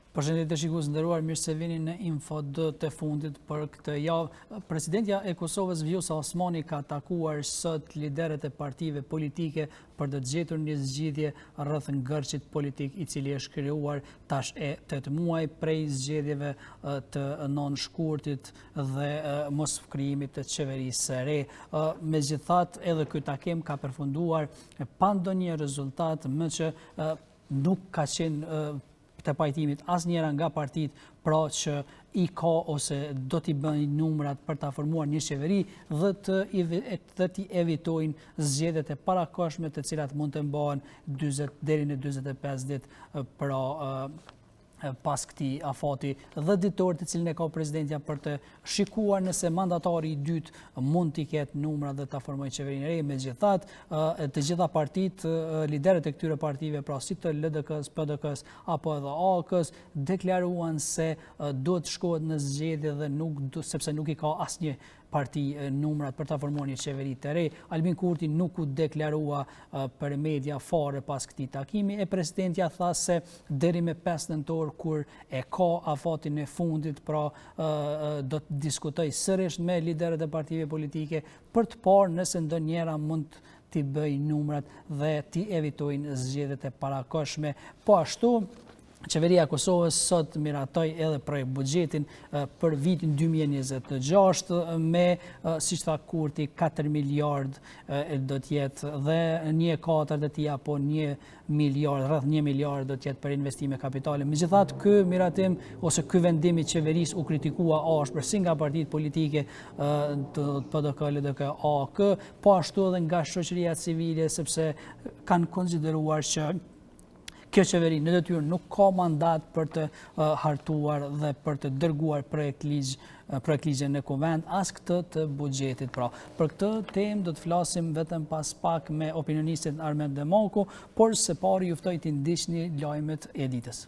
Përshëndetje shikues të nderuar, mirë se vini në Info D të fundit për këtë javë. Presidentja e Kosovës Vjosa Osmani ka takuar sot liderët e partive politike për të gjetur një zgjidhje rreth ngërçit politik i cili është krijuar tash e 8 muaj prej zgjedhjeve të 9 shkurtit dhe moskrijimit të qeverisë së re. Megjithatë, edhe ky takim ka përfunduar pa ndonjë rezultat, meqë nuk ka qenë të pajtimit asnjëra nga partitë pra që i ka ose do t'i bëjnë numrat për ta formuar një qeveri dhe të dhe t'i evitojnë zgjedhjet e parakohshme të cilat mund të mbahen 40 deri në 45 ditë pra pas këtij afati 10 ditor të cilin e ka presidentja për të shikuar nëse mandatari i dytë mund t'i ketë numrat dhe ta formojë qeverinë e re. Megjithatë, të gjitha partitë, liderët e këtyre partive, pra si të LDK-s, PDK-s apo edhe AAK-s, deklaruan se duhet të shkohet në zgjedhje dhe nuk sepse nuk i ka asnjë parti numrat për ta formuar një qeveri të re. Albin Kurti nuk u deklarua për media fare pas këtij takimi, e presidentja tha se deri me 5 nëntor kur e ka afatin e fundit, pra do të diskutojë sërish me liderët e partive politike për të parë nëse ndonjëra mund t'i bëjë numrat dhe t'i evitojnë zgjedhjet e parakohshme. Po ashtu, Qeveria e Kosovës sot miratoi edhe projekt buxhetin për vitin 2026 me, siç tha Kurti, 4 miliard do të jetë dhe një e katërt e tij apo 1 miliard, rreth 1 miliard do të jetë për investime kapitale. Megjithatë, ky miratim ose ky vendim i qeverisë u kritikua ashpër si nga partitë politike të PDK, LDK, AAK, po ashtu edhe nga shoqëria civile, sepse kanë konsideruar që Kjo qeveri në detyrë nuk ka mandat për të hartuar dhe për të dërguar projektligj projektligje në kuvend, as këtë të buxhetit. Pra, për këtë temë do të flasim vetëm pas pak me opinionistin Armend Demaku, por së pari ju ftoj të ndiqni lajmet e ditës.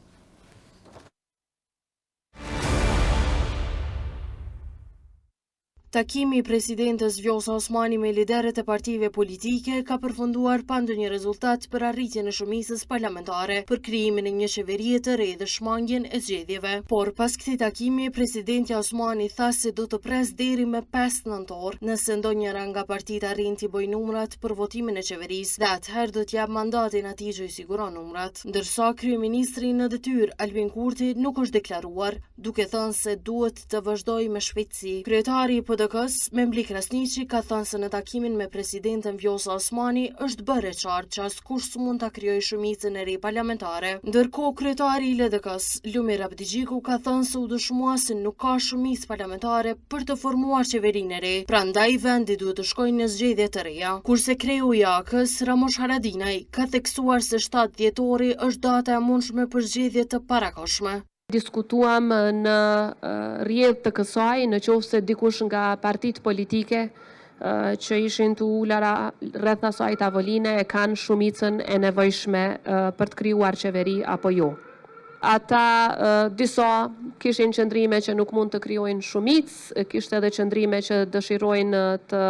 Takimi i presidentes Vjosa Osmani me liderët e partive politike ka përfunduar pa ndonjë rezultat për arritjen e shumicës parlamentare për krijimin e një qeverie të re dhe shmangien e zgjedhjeve. Por pas këtij takimi, presidentja Osmani tha se do të presë deri me 5 nëntor, nëse ndonjëra nga partitë arrin t'i bëjë numrat për votimin e qeverisë dhe atëherë do t'ia japë mandatin atij që i siguron numrat. Ndërsa kryeministri në detyrë, Albin Kurti, nuk është deklaruar, duke thënë se duhet të vazhdojë me shpejtësi. Kryetari i PDK-së, Memli Krasniqi, ka thënë se në takimin me presidenten Vjosa Osmani është bërë e qartë që askush s'mund ta krijojë shumicën e re parlamentare. Ndërkohë, kryetari i LDK-së, Lumir Abdixhiku, ka thënë se u dëshmua se nuk ka shumicë parlamentare për të formuar qeverinë e re, prandaj vendi duhet të shkojë në zgjedhje të reja. Kurse kreu i AAK-së, Ramush Haradinaj, ka theksuar se 7 dhjetori është data e mundshme për zgjedhje të parakohshme. Diskutuam në rrjedhë të kësaj, në qoftë se dikush nga partitë politike që ishin të ulura rreth asaj tavoline e kanë shumicën e nevojshme për të krijuar qeveri apo jo. Ata disa kishin qëndrime që nuk mund të krijojnë shumicë, kishte edhe qëndrime që dëshirojnë të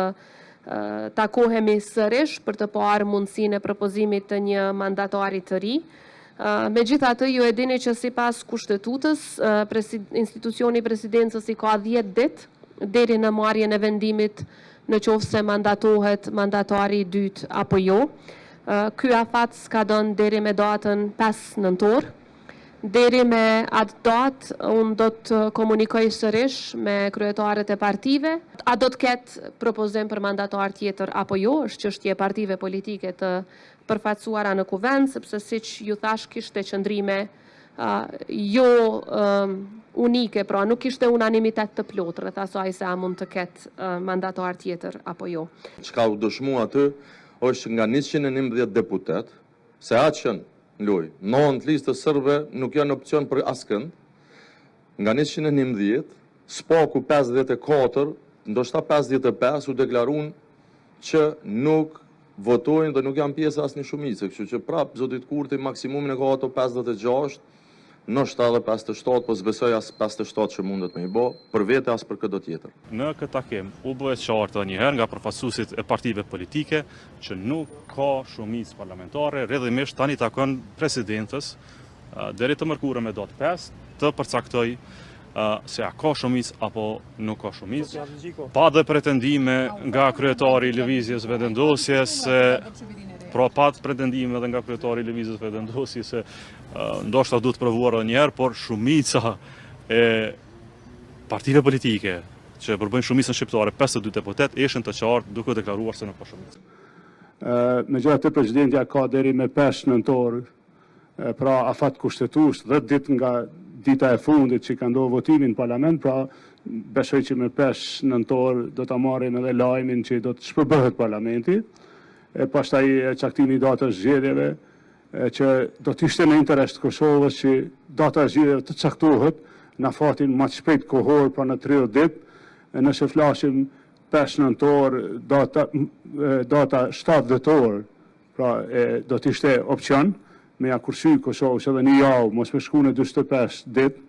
takohemi sërish për të parë mundësinë e propozimit të një mandatari të ri. Megjithatë, ju e dini që sipas Kushtetutës, institucioni i Presidencës i ka 10 ditë deri në marrjen e vendimit në qoftë se mandatohet mandatari i dytë apo jo. Ky afat skadon deri me datën 5 nëntor. Deri me atë datë, unë do të komunikoj sërish me kryetarët e partive. A do të ketë propozim për mandatar tjetër apo jo, është çështje e partive politike të përfaqësuara në Kuvend, sepse siç ju thashë kishte qëndrime jo unike, pra nuk kishte unanimitet të plotë rreth asaj se a mund të ketë mandatar tjetër apo jo. Çka u dëshmu aty është që nga 111 deputetë, se aq janë në lojë, 9 të listës serbe nuk janë opcion për askënd, nga 111, së paku 54, ndoshta 55 u deklarun që nuk votojnë dhe nuk janë pjesë e asnjë shumice, kështu që prap zotit Kurti maksimumin e ka ato 56, ndoshta edhe 57, po s'besoj as 57 që mundet me i bo, për vete as për këdo tjetër. Në këtë takim u bë e qartë edhe një herë nga përfaqësuesit e partive politike që nuk ka shumicë parlamentare, rrjedhimisht tani takon presidentes. deri të mërkurën me datë 5 të përcaktojë se a ka shumicë apo nuk ka shumicë. Pat dhe pretendime nga kryetari i Lëvizjes Vetëvendosje se pra pat pretendime edhe nga kryetari i Lëvizjes Vetëvendosje se ndoshta duhet provuar edhe një herë, por shumica e partive politike që përbëjnë shumicën shqiptare, 52 deputetë, ishin të qartë duke deklaruar se nuk ka shumicë. Megjithatë presidentja ka deri me 5 nëntor pra afat kushtetues 10 ditë nga dita e fundit që ka ndodhur votimi në parlament, pra besoj që me 5 nëntor do ta marrim edhe lajmin që do të shpërbëhet parlamenti, e pastaj caktimi i datës zgjedhjeve, që do të ishte në interes të Kosovës që data e zgjedhjeve të caktohet në afatin më të shpejtë kohor, pra në 30 ditë, e nëse flasim 5 nëntor, data, data 7 dhjetor, Pra, e, do të ishte opcion me ja kursy Kosovës edhe një javë, mos me shku në 45 ditë.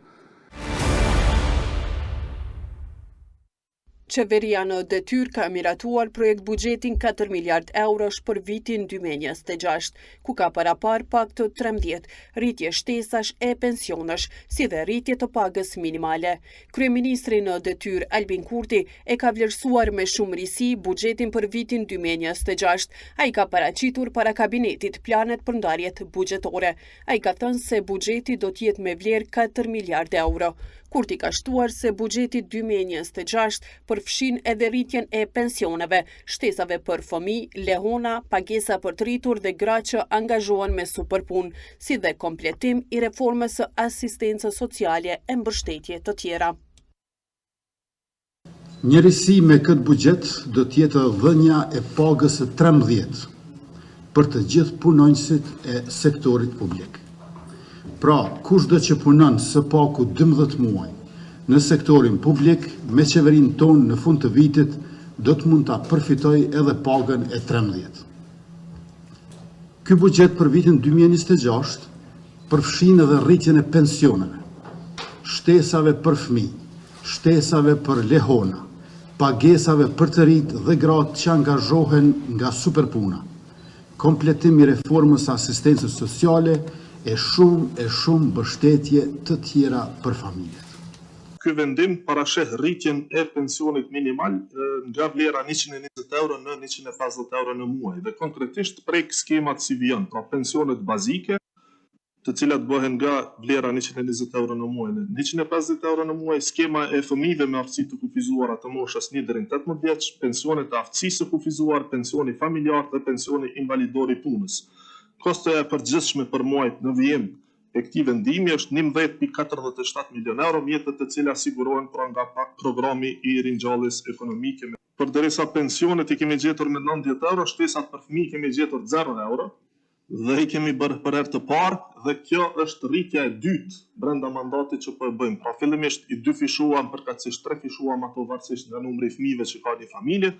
Qeveria në detyrë ka miratuar projektbuxhetin 4 miliard eurosh për vitin 2026, ku ka paraparë pagë të 13, rritje shtesash e pensionesh, si dhe rritje të pagës minimale. Kryeministri në detyrë Albin Kurti e ka vlerësuar me shumë risi buxhetin për vitin 2026. Ai ka paraqitur para kabinetit planet për ndarjet buxhetore. Ai ka thënë se buxheti do të jetë me vlerë 4 miliardë euro. Kurti ka shtuar se buxheti 2026 përfshin edhe rritjen e pensioneve, shtesave për fëmijë, lehona, pagesa për të rritur dhe gra që angazhohen me superpunë, si dhe kompletim i reformës së asistencës sociale e mbështetje të tjera. Një risi me këtë buxhet do të jetë dhënia e pagës së 13 për të gjithë punonjësit e sektorit publik. Pra, kushdo që punon së paku 12 muaj në sektorin publik me qeverinë tonë në fund të vitit do të mund ta përfitojë edhe pagën e 13. Ky buxhet për vitin 2026 përfshin edhe rritjen e pensioneve, shtesave për fëmijë, shtesave për lehona, pagesave për të rinjtë dhe gratë që angazhohen nga superpuna, kompletim i reformës së asistencës sociale e shumë e shumë mbështetje të tjera për familjet. Ky vendim parasheh rritjen e pensionit minimal nga vlera 120 euro në 150 euro në muaj dhe konkretisht prek skemat si vijon, pra pensionet bazike, të cilat bëhen nga vlera 120 euro në muaj në 150 euro në muaj, skema e fëmijëve me aftësi të kufizuara të moshës 1 deri në 18 vjeç, pensionet e aftësisë së kufizuar, pensioni familjar dhe pensioni invalidor i punës. Kostoja e përgjithshme për muajt në vijim e këtij vendimi është 11.47 milionë euro, mjetet të cilat sigurohen pra nga programi i ringjalljes ekonomike. Përderisa pensionet i kemi gjetur me 90 euro, shtesat për fëmijë i kemi gjetur 0 euro, dhe i kemi bërë për herë të parë dhe kjo është rritja e dytë brenda mandatit që po e bëjmë. Pra fillimisht i dyfishuam, përkatësisht trefishuam ato varësisht nga numri i fëmijëve që ka një familje,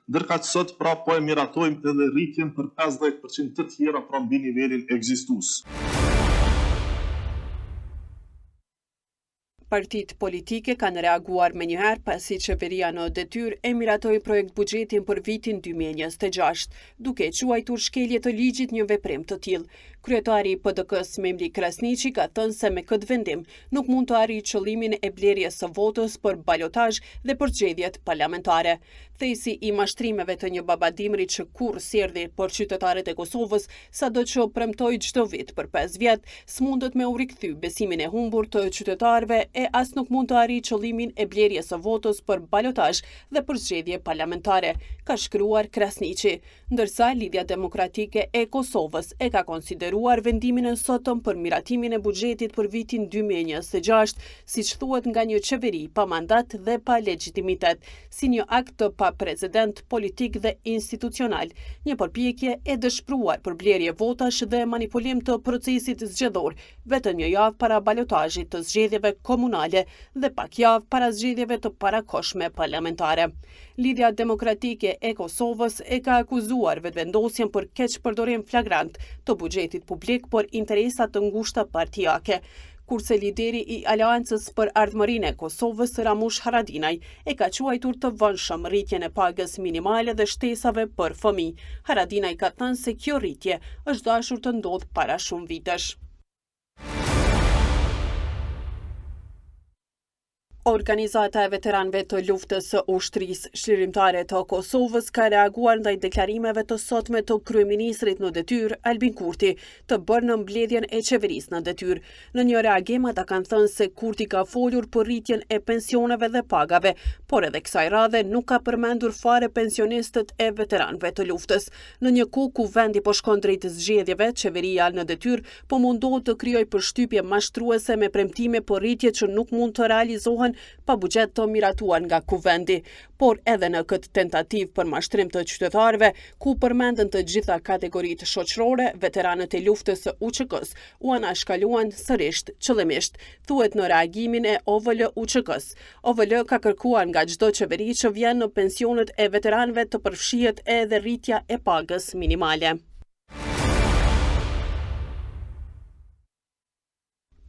ndërkaq sot pra po e miratojmë edhe rritjen për 50% të tjera pra mbi nivelin ekzistues. Partitë politike kanë reaguar menjëherë pasi qeveria në detyrë e miratoi projektbuxhetin për vitin 2026, duke e quajtur shkelje të ligjit një veprim të tillë. Kryetari i PDK-së Memli Krasniqi ka thënë se me këtë vendim nuk mund të arrijë qëllimin e blerjes së votës për balotazh dhe për zgjedhjet parlamentare. Thesi i mashtrimeve të një babadimri që kurrë s'erdhi për qytetarët e Kosovës, sado që premtoi çdo vit për 5 vjet, s'mundet me u rikthy besimin e humbur të qytetarëve e as nuk mund të arrijë qëllimin e blerjes së votës për balotazh dhe për zgjedhje parlamentare, ka shkruar Krasniqi. Ndërsa, Lidhja Demokratike e Kosovës e ka konsideruar vendimin e sotëm për miratimin e buxhetit për vitin 2026, siç thuhet nga një qeveri pa mandat dhe pa legjitimitet, si një akt të paprecedent politik dhe institucional, një përpjekje e dëshpëruar për blerje votash dhe manipulim të procesit zgjedhor, vetëm një javë para balotazhit të zgjedhjeve komunale dhe pak javë para zgjedhjeve të parakohshme parlamentare. Lidhja Demokratike e Kosovës e ka akuzuar Vetëvendosjen për keqpërdorim flagrant të buxhetit publik për interesa të ngushta partiake. Kurse lideri i Aleancës për Ardhmërinë e Kosovës, Ramush Haradinaj, e ka quajtur të vonshëm rritjen e pagës minimale dhe shtesave për fëmijë. Haradinaj ka thënë se kjo rritje është dashur të ndodhë para shumë vitesh. Organizata e Veteranëve të Luftës së Ushtrisë Çlirimtare të Kosovës ka reaguar ndaj deklarimeve të sotme të kryeministrit në detyrë, Albin Kurti, të bërë në mbledhjen e qeverisë në detyrë. Në një reagim ata kanë thënë se Kurti ka folur për rritjen e pensioneve dhe pagave, por edhe kësaj radhe nuk ka përmendur fare pensionistët e veteranëve të luftës. Në një kohë ku vendi po shkon drejt zgjedhjeve, qeveria në detyrë po mundohet të krijojë përshtypje mashtruese me premtime për rritje që nuk mund të realizohen pa buxhet të miratuar nga Kuvendi. Por edhe në këtë tentativë për mashtrim të qytetarëve, ku përmenden të gjitha kategoritë shoqërore, veteranët e luftës së UÇK-së u anashkaluan sërisht qëllimisht, thuhet në reagimin e OVL-UÇK-së. OVL ka kërkuar nga çdo qeveri që vjen në pensionet e veteranëve të përfshihet edhe rritja e pagës minimale.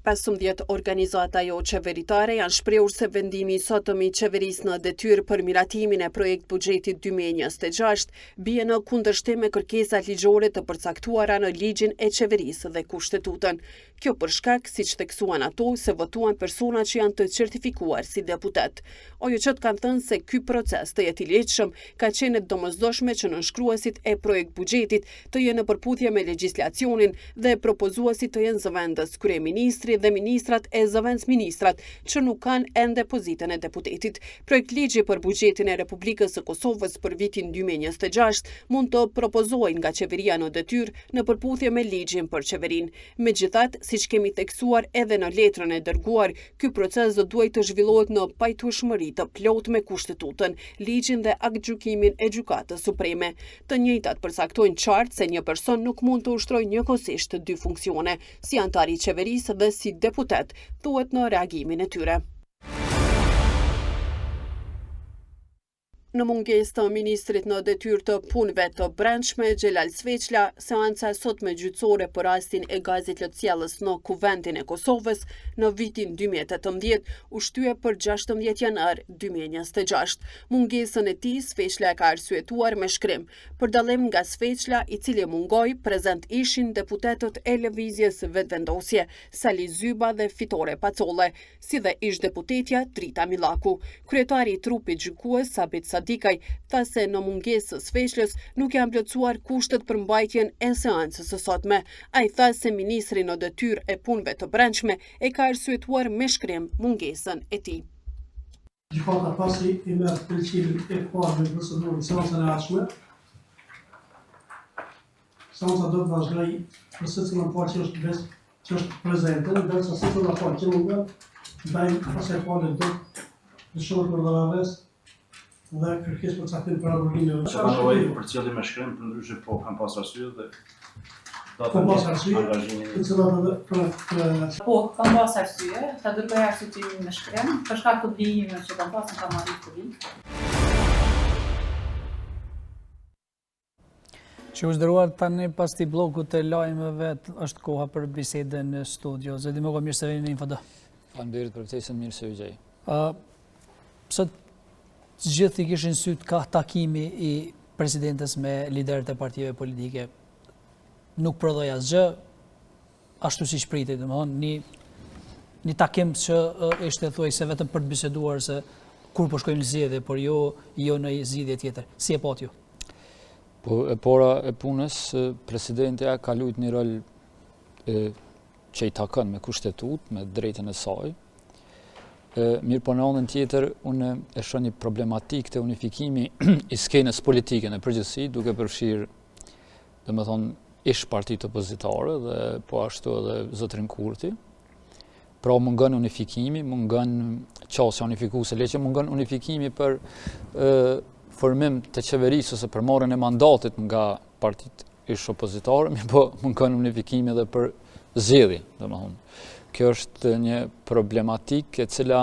15 organizata joqeveritare janë shprehur se vendimi i sotëm i qeverisë në detyrë për miratimin e projektbuxhetit 2026 bie në kundërshtim me kërkesat ligjore të përcaktuara në ligjin e qeverisë dhe kushtetutën. Kjo për shkak, siç theksuan ato, se votuan persona që janë të certifikuar si deputetë. OJQ-të kanë thënë se ky proces të jetë i ligjshëm, ka qenë e domosdoshme që nënshkruesit e projektbuxhetit të jenë në përputhje me legjislacionin dhe propozuesit të jenë zëvendës kryeministri dhe ministrat e zëvendësministrat që nuk kanë ende pozitën e deputetit. Projektligji për buxhetin e Republikës së Kosovës për vitin 2026 mund të propozohej nga qeveria në detyrë në përputhje me ligjin për qeverinë. Megjithatë, siç kemi theksuar edhe në letrën e dërguar, ky proces do duhej të zhvillohet në pajtueshmëri të plotë me Kushtetutën, ligjin dhe aktgjykimin e Gjykatës Supreme. Të njëjtat përcaktojnë qartë se një person nuk mund të ushtrojë njëkohësisht dy funksione, si anëtar i qeverisë dhe si deputet, thuhet në reagimin e tyre. Në mungesë të ministrit në detyrë të Punëve të Brendshme, Xhelal Sveçla, seanca e sotme gjyqësore për rastin e gazit lotsjellës në Kuvendin e Kosovës në vitin 2018 u shtye për 16 janar 2026. Mungesën e tij, Sveçla e ka arsyetuar me shkrim. Për dallim nga Sveçla, i cili mungoi, prezent ishin deputetët e Lëvizjes Vetëvendosje, Sali Zyba dhe Fitore Pacolli. si dhe ish-deputetja Drita Millaku. Kryetari i trupit gjykues, Sabit Sadikaj, tha se në mungesë të Sveçlës nuk janë plotësuar kushtet për mbajtjen e seancës së sotme. Ai tha se ministri në detyrë e Punëve të Brendshme e ka arsyetuar me shkrim mungesën e tij. Gjykata pasi i merr pëlqimin e palëve procedurë në seancën e ardhshme, Seanca do të vazhdojë për secilën palë që është ves, që është prezente, ndërsa secila palë që mungon, ndaj asaj pale do të lëshohet urdhërarrest dhe kërkesë për caktim për paraburgim. S'ka nevojë përcjellje me shkrim, përndryshe po kam pas arsye dhe do të pas arsye, të cilat edhe për Po, kam pas arsye, ta dërgoj arsyetimin me shkrim, për shkak të obligimeve që kam pas, nuk kam arritur të vij. Shikues të nderuar tani pas këtij blloku të lajmeve është koha për bisedën në studio. Zoti Moko, mirë se vini në Info D. Faleminderit për ftesën, mirë se ju gjej. Sot të gjithë i kishin sytë ka takimi i presidentes me liderët e partive politike. Nuk prodhoi asgjë, ashtu siç pritej, domethënë, një, një takim që ishte thuajse vetëm për të biseduar se kur po shkojmë në zgjedhje, por jo, jo në zgjidhje tjetër. Si e patë ju? Po, e para e punës, presidentja ka lujt një rol e, që i takon me kushtetutë, me drejtën e saj. E, mirëpo në anën tjetër, unë e shoh një problematikë te unifikimi i skenës politike në përgjithësi, duke përfshirë domethonë, ish partitë opozitare dhe po ashtu edhe zotrin Kurti. Pra mungon unifikimi, mungon qasja unifikuese, le që mungon unifikimi për e, formim të qeverisë ose për marrjen e mandatit nga partitë ish opozitare, mirëpo mungon unifikimi edhe për zgjedhje, domethonë. Kjo është një problematikë e cila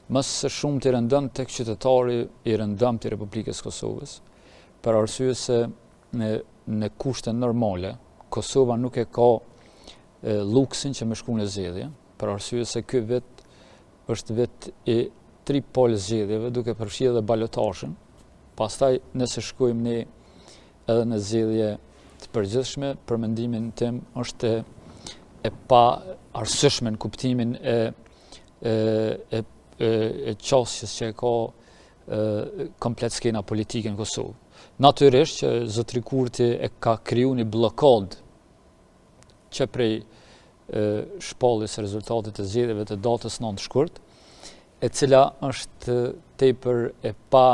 më së shumti rëndon tek qytetari i rëndomtë i Republikës Kosovës, për arsye se në në kushte normale, Kosova nuk e ka luksin që me shku në zgjedhje, për arsye se ky vit është vit i tri palë zgjedhjeve, duke përfshirë edhe balotazhin. Pastaj, nëse shkojmë ne edhe në zgjedhje të përgjithshme, për mendimin tim është e paarsyeshme në kuptimin e e, e. e qasjes që e ka komplet skena politike në Kosovë. Natyrisht që zotri Kurti e ka kriju një bllokadë që prej shpalljes së rezultatit të zgjedhjeve të datës 9 shkurt, e cila është tepër e pa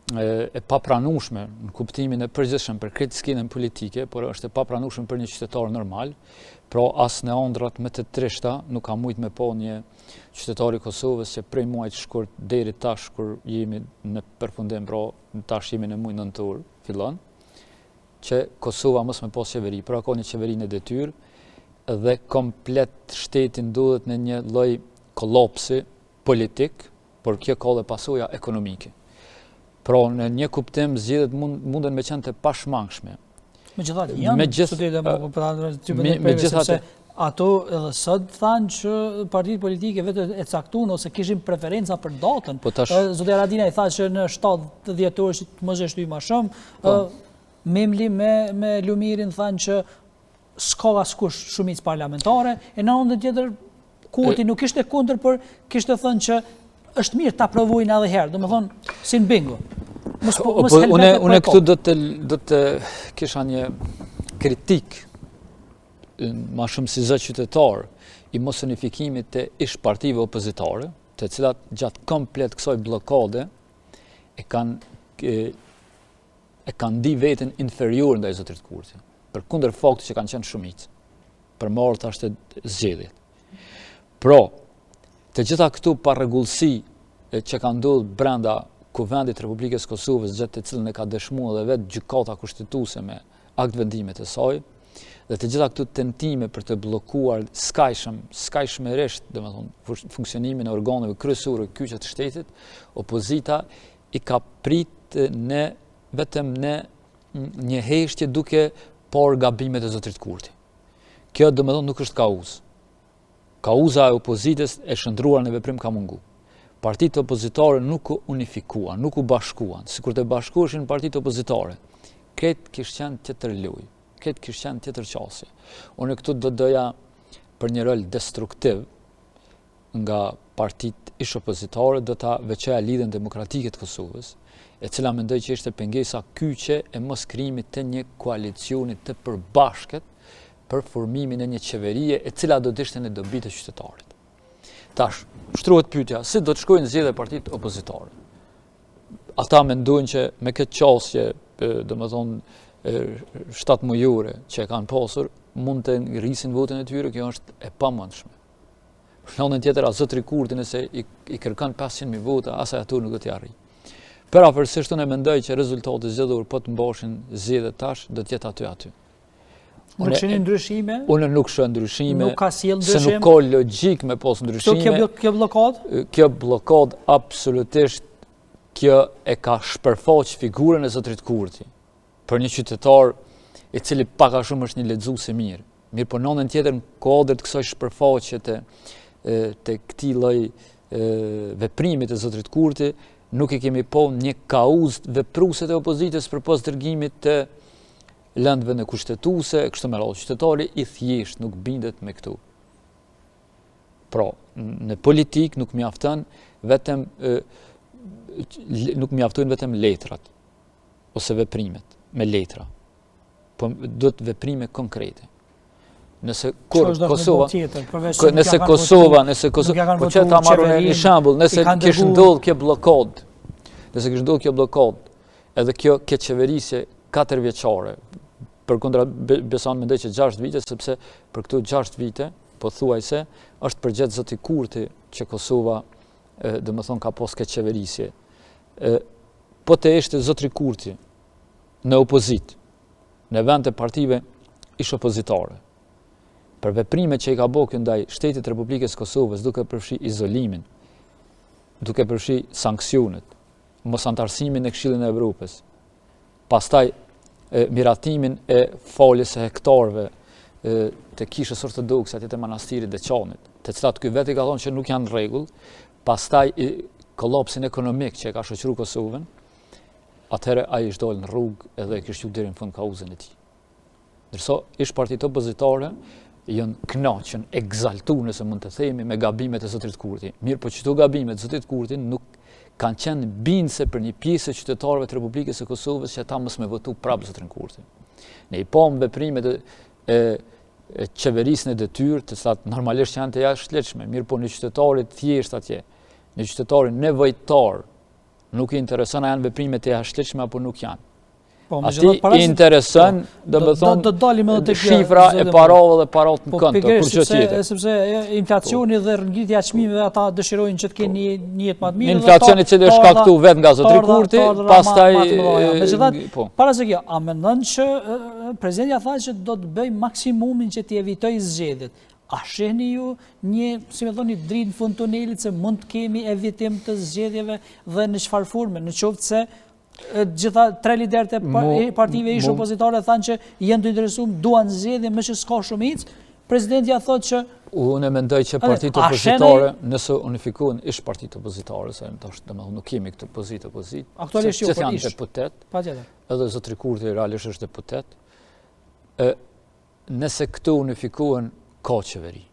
e papranueshme në kuptimin e përgjithshëm për krejt skenën politike, por është e papranueshme për një qytetar normal, pra as në andrrat më të trishta nuk ka mujt me pa një qytetar i Kosovës që prej muajit shkurt deri tash kur jemi në përfundim, pra tash jemi në muaj nëntor, fillon, që Kosova mos me pas qeveri, pra ka një qeveri në detyrë dhe komplet shteti ndodhet në një lloj kolapsi politik, por kjo ka dhe pasoja ekonomike. Pra, në një kuptim, zgjedhjet mund, munden me qenë të pashmangshme. Megjithatë, janë me gjithë, të të po, të me, me gjithatë, ato edhe sot thanë që partitë politike vetë e caktun ose kishin preferenca për datën. Po tash... Zoti Haradinaj tha që në 7 dhjetor që të mos e shtyj ma shumë, po. Memli me, me Lumirin thanë që s'ka askush shumicë parlamentare, e në anën tjetër Kurti nuk ishte kundër, por kishte thënë që është mirë ta provojnë edhe herë, domethënë si në bingo. Mos po, mos po, unë po unë këtu do të do të kisha një kritikë ma shumë si zë qytetar i mosunifikimit të ish partive opozitare, të cilat gjatë komplet kësaj bllokade e kanë e kanë ndi veten inferior ndaj zotrit Kurti, përkundër faktit që kanë qenë shumicë, për me ardhë tash te zgjedhjet. Pra, të gjitha këto parregullsi që kanë ndodhur brenda Kuvendit të Republikës së Kosovës, gjë të cilën e ka dëshmuar edhe vetë Gjykata Kushtetuese me aktvendimet e saj, dhe të gjitha këto tentime për të bllokuar skajshëm, skajshmërisht, domethënë, funksionimin e organeve kryesore kyçe të shtetit, opozita i ka prit në vetëm në një heshtje duke parë gabimet e zotrit Kurti. Kjo domethënë nuk është kauzë. Kauza e opozitës e shndërruar në veprim ka mungu. Partitë opozitare nuk u unifikuan, nuk u bashkuan. Sikur të bashkoheshin partitë opozitare, krejt kish qenë tjetër lojë, krejt kish qenë tjetër qasje. Unë këtu do doja për një rol destruktiv, nga partitë ish-opozitare do ta veçoja Lidhjen Demokratike të Kosovës, e cila mendoj që ishte pengesa kyçe e moskrijimit të një koalicioni të përbashkët për formimin e një qeverie e cila do të ishte në dobi të qytetarit. Tash, shtrohet pyetja, si do të shkojnë zgjedhjet partitë opozitare? Ata mendojnë që me këtë qasje, domethënë, shtatëmujore që e kanë pasur, mund të rrisin votën e tyre, kjo është e pamundshme. Në anën tjetër, as zotri Kurti nëse i, i kërkon 500.000 vota, as ato nuk do t'i arrijë. Përafërsisht unë mendoj që rezultati zgjedhor po të mbaheshin zgjedhjet tash, do të jetë aty aty. Nuk shihni ndryshime? Unë nuk shoh ndryshime. Nuk ka sjellë ndryshim? Se nuk ka logjikë me pos ndryshime. Kjo, kjo bllokadë? Kjo bllokadë absolutisht kjo e ka shpërfaq figurën e zotrit Kurti. Për një qytetar i cili pak a shumë është një lexues i mirë. Mirëpo në anën tjetër në kuadër të kësaj shpërfaqje të të këtij lloj veprimi të zotrit Kurti, nuk e kemi pa një kauzë vepruese të opozitës përpos dërgimit të lëndëve në kushtetuese, e kështu me radhë. Qytetari i thjeshtë nuk bindet me këto. Pra, në politikë nuk mjafton vetëm nuk mjaftojnë vetëm letrat ose veprimet me letra. Po duhet veprime konkrete. Nëse kur Kosova, nëse Kosova, nëse Kosova, po që ta marr unë një shembull, nëse kish ndodhur kjo bllokadë, nëse kish ndodhur kjo bllokadë, edhe kjo keqqeverisje katërvjeçare, përkundra besa mendoj që 6 vite, sepse për këto 6 vite, pothuajse, është përgjegjës zoti Kurti që Kosova, domethënë, ka pos keqqeverisje. Po të ishte zotri Kurti në opozitë, në vend të partive ish opozitare, për veprimet që i ka bo ky ndaj shtetit të Republikës Kosovës, duke përfshi izolimin, duke përfshi sanksionet, mosanëtarësimin në Këshillin e Evropës, pastaj miratimin e faljes së hektarëve të kishës ortodokse atje të manastirit Deçanit, të cilat ky vetë i ka thonë që nuk janë në rregull, pastaj kolapsin ekonomik që e ka shoqëru Kosovën, atëherë ai ish dalë në rrugë edhe e kish çu deri në fund kauzën e tij. Ndërsa ish partitë opozitare Janë knaq, janë ekzaltu nëse mund të themi me gabimet e zotrit Kurti. Mirëpo qëto gabime të zotrit Kurti nuk kanë qenë bindëse për një pjesë e qytetarëve të Republikës së Kosovës që ata mos me votu prapë zotrin Kurti. Ne i pamë veprimet e, e, e qeverisë në detyrë, të cilat normalisht janë të jashtëligjshme, mirëpo një qytetari të thjeshtë atje, një qytetari nevojtar, nuk i intereson a janë veprime të jashtëligjshme apo nuk janë. Po, Atij i intereson, po, do me thonë, do dalim edhe tek shifra e parave dhe paratë në po, konto, kur që tjetër. Sepse inflacioni dhe ngritja e çmimeve ata dëshirojnë që të kenë një një jetë më të mirë. Inflacioni i cili është shkaktu vetë nga zotri Kurti, pastaj megjithatë, po. para se kjo, a mendon që presidentja tha që do të bëjë maksimumin që t'i evitojë zgjedhjet. A shihni ju një, si me thonë, një dritë në fund tunelit se mund të kemi evitim të zgjedhjeve dhe në çfarë forme, në qoftë se gjitha tre liderët e partive ish opozitare thanë që janë të interesuar, duan zgjedhje, meqë s'ka shumicë, presidentja thotë që Unë mendoj që partitë opozitare, nëse unifikohen ish partitë opozitare, se tash domethënë nuk kemi këtu pozitë opozitë. Aktualisht jo, po janë deputet. Patjetër. Edhe zotri Kurti realisht është deputet. Ë nëse këto unifikohen ka qeveri.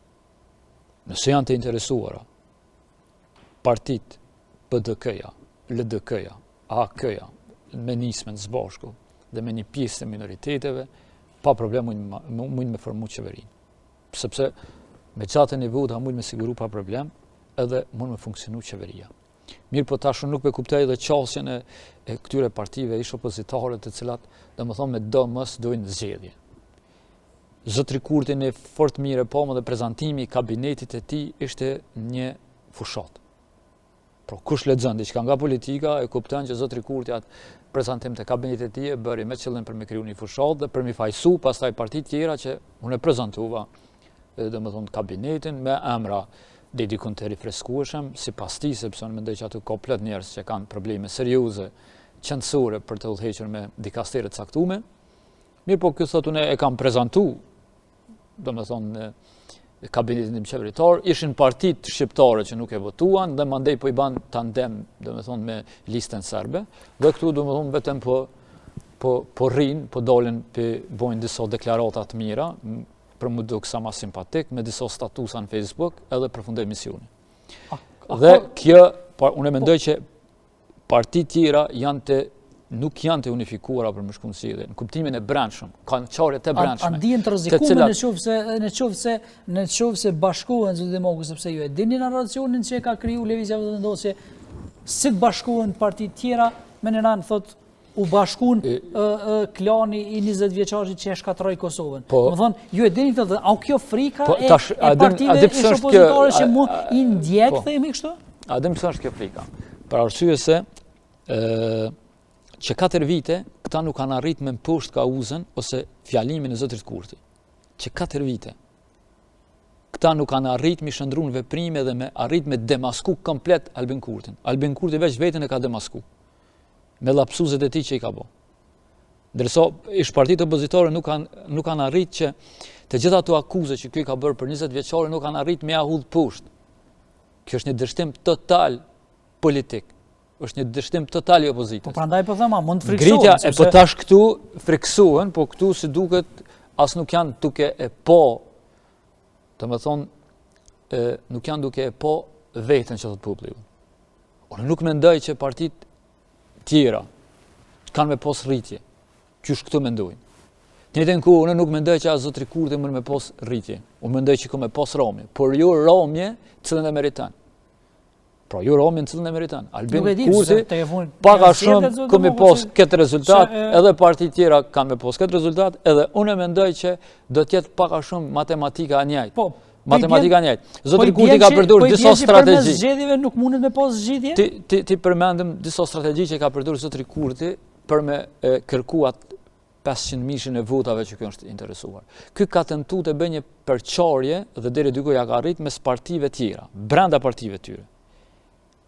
Nëse janë të interesuara, partitë PDK-ja, LDK-ja, AAK-ja, me Nismën së bashku dhe me një pjesë të minoriteteve, pa problem mund me formu qeverinë. Sepse me qatë një vota mund me siguru pa problem edhe mund me funksionu qeveria. Mirëpo tash unë nuk e kuptoj edhe qasjen e, e këtyre partive ish opozitare të cilat, domethonë me domos dojnë zgjedhje. Zotri Kurti ne fort mirë e pamë dhe prezantimi i kabinetit të tij ishte një fushatë. Pra kush lexon diçka nga politika e kupton që zotri Kurti atë prezantim të kabinetit të tij e bëri me qëllim për me kriju një fushatë dhe për me fajsu pastaj partitë tjera që unë e prezantova domethonë kabinetin me emra deri dikun të rifreskueshëm, sipas tij, sepse unë mendoj që aty ka plot njerëz që kanë probleme serioze, qenësore për të udhëhequr me dikastere të caktume. Mirëpo, ky thotë unë e kam prezantu, domethonë, kabinetin tim qeveritar, ishin partitë shqiptare që nuk e votuan, dhe mandej po i ban tandem, domethonë, me listën serbe, dhe këtu, domethonë, vetëm po, po, po rrinë, po dalin, po bojnë disa deklarata të mira, për m'u duk sa ma simpatik, me disa statusa në Facebook, edhe përfundoi misioni. Dhe kjo, pa, unë e mendoj që partitë tjera janë të nuk janë të unifikuara për me shku në zgjedhje, në kuptimin e brendshëm, kanë çarje të brendshme. A ndihen të rrezikuar në qoftë se në qoftë se në qoftë se bashkohen zoti Demaku sepse ju e dini narracionin që e ka kriju Lëvizja Vetëvendosje, si të bashkohen partitë tjera, me një anë thotë u bashkun klani i 20 vjeçarit që e shkatërroi Kosovën. Po, Domethonë, ju e dini këtë dhe, a kjo frika po, e, e partive ish opozitare që mu i ndjek, po, themi kështu? A din pse është kjo frika? Për arsye se e, që 4 vite këta nuk kanë arrit me mposht kauzën ose fjalimin e zotrit Kurti. Që 4 vite këta nuk kanë arrit me shndërru në veprime dhe me arrit me demasku komplet Albin Kurtin. Albin Kurti veç veten e ka demasku. me lapsuzet e tij që i ka bo. Ndërsa ish partitë opozitare nuk kanë nuk kanë arrit që të gjitha ato akuza që ky ka bërë për 20 vjeçarin nuk kanë arrit me ia hudh poshtë. Kjo është një dështim total politik. Është një dështim total i opozitës. Po prandaj po them, a mund të frikësohen? Ngritja e po tash këtu frikësohen, po këtu si duket as nuk janë duke e po, domethonë, e, nuk janë duke e po veten që thotë populli. Unë nuk mendoj që partitë tjera kanë me pos rritje. Qysh këto mendojnë. Të njëjtën kohë, unë nuk mendoj që as zotri Kurti mund me pos rritje. Unë mendoj që ka me pos ramje, por jo ramje të cilën e meriton. Pra jo ramje të cilën e meriton. Albin Kurti, pak a shumë ka me pos këtë rezultat, edhe partitë tjera kanë me pos këtë rezultat, edhe unë mendoj që do të jetë pak a shumë matematika e njëjtë. Po, Matematika e njëjtë. Zotri po Kurti ka përdorur disa strategji. Përmes zgjedhjeve nuk mundet me pas zgjidhje? Ti ti ti përmendëm disa strategji që ka përdorur zotri Kurti për me kërku atë 500 mijëshin e votave që ky është interesuar. Ky ka tentu të bëjë një përçarje dhe deri diku ja ka arrit mes partive tjera, brenda partive tyre.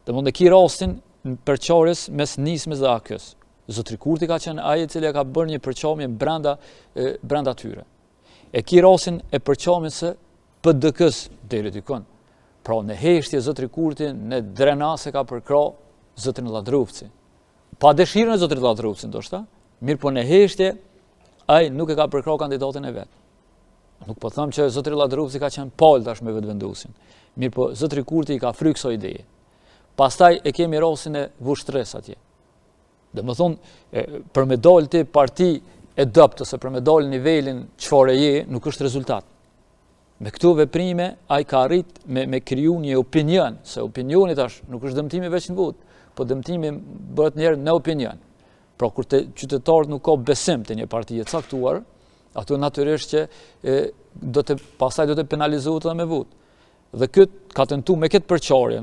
Domethënë e ki rastin e përçarjes mes Nismës dhe AAK-së. Zotri Kurti ka qenë ai i cili e ka bërë një përçamje brenda brenda tyre. E ki rastin e përçamjes së PDK-së deri dikun. Pra në heshtje zotri Kurti në Drenas e ka përkrah zotrin Lladrovci. Pa dëshirën e zotrit Lladrovci ndoshta, mirëpo në heshtje ai nuk e ka përkrah kandidatin e vet. Nuk po them që zotri Lladrovci ka qenë palë tash me Vetëvendosjen. Mirëpo, zotri Kurti i ka fry kësaj ideje. Pastaj e kemi rastin e Vushtrrisë atje. Domethonë, për me dalë ti parti e dobët, ose për me dalë nivelin çfarë je, nuk është rezultat. Me këto veprime, ai ka arrit me, me kriju një opinion, se opinioni tash nuk është dëmtimi veç në votë, po dëmtimi bëhet njëherë në opinion. Pra, kur te qytetarët nuk ka besim te një parti e caktuar, ato natyrisht që e, do të, pastaj do të penalizohet edhe me votë. Dhe këtë ka tentu me këtë përçarje,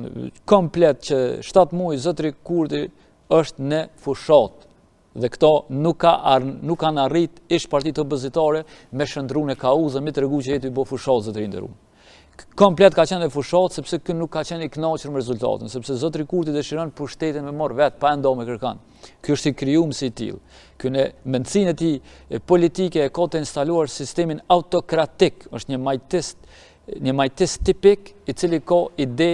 komplet që 7 muaj zotri Kurti është në fushatë dhe këto nuk, ka ar, nuk kanë arrit ish partitë opozitare me shndërru në kauzë me tregu që je tu bo fushatë zotri i nderum. Komplet ka qenë në fushatë sepse ky nuk ka qenë i kënaqur me rezultatin, sepse zotri Kurti dëshiron pushtetin me marr vet pa e nda me kërkan. Ky është i krijum si i tillë. Ky në mendësinë e tij politike e ka të instaluar sistemin autokratik, është një majtist, një majtist tipik i cili ka ide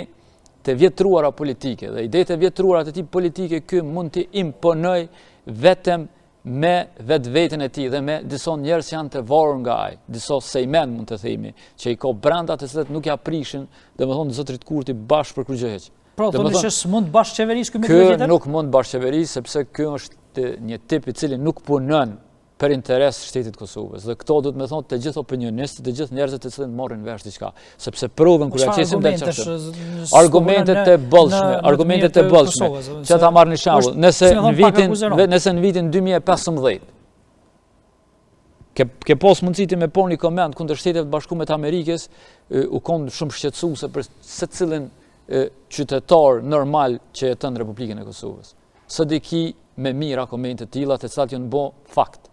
të vjetruara politike dhe idetë e vjetruara të tij politike ky mund t'i imponojë vetëm me vetveten e tij dhe me disa njerëz që janë të varur nga ai, disa sejmen mund të themi, që i ka brenda të cilët nuk ja prishin, domethonë zotrit Kurti bash për kurgjë hiç. Pra, thoni që s'mund bashkëqeveris ky me dikë tjetër? Ky nuk mund bashkëqeveris sepse ky është një tip i cili nuk punon për interes të shtetit të Kosovës. Dhe këto duhet me thonë të gjithë opinionistët, të gjithë njerëzit të cilët marrin vesh diçka, sepse provën kur ja qesim del çfarë. Argumente të bollshme, argumente të bollshme. Që ta marr një shembull, nëse në vitin nëse në vitin 2015 ke ke pas mundësi ti me po një koment kundër Shteteve të Bashkuara të Amerikës, u kon shumë shqetësuese për secilin qytetar normal që jeton në Republikën e Kosovës. Sot i ki me mijëra komente të tilla të cilat janë bo fakt.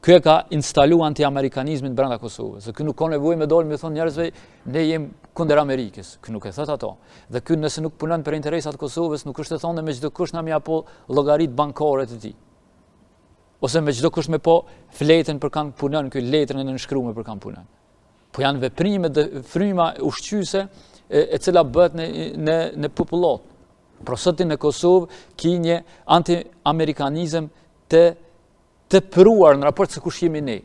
Ky e ka instalu anti-amerikanizmin brenda Kosovës. Dhe ky nuk ka nevojë me dalë me thonë njerëzve ne jem kundër Amerikës. Ky nuk e thot ato. Dhe ky nëse nuk punon për interesat e Kosovës, nuk është e thonë me çdo kusht na me ja pa llogaritë bankare të tij. Ose me çdo kusht me pa fletën për kan punon ky letrën e nënshkruar për kan punon. Po janë veprime dhe fryma ushqyese e, e cila bëhet në në në popullatë. Pra sot në Kosovë ki një anti-amerikanizëm të tepruar në raport se kush jemi ne.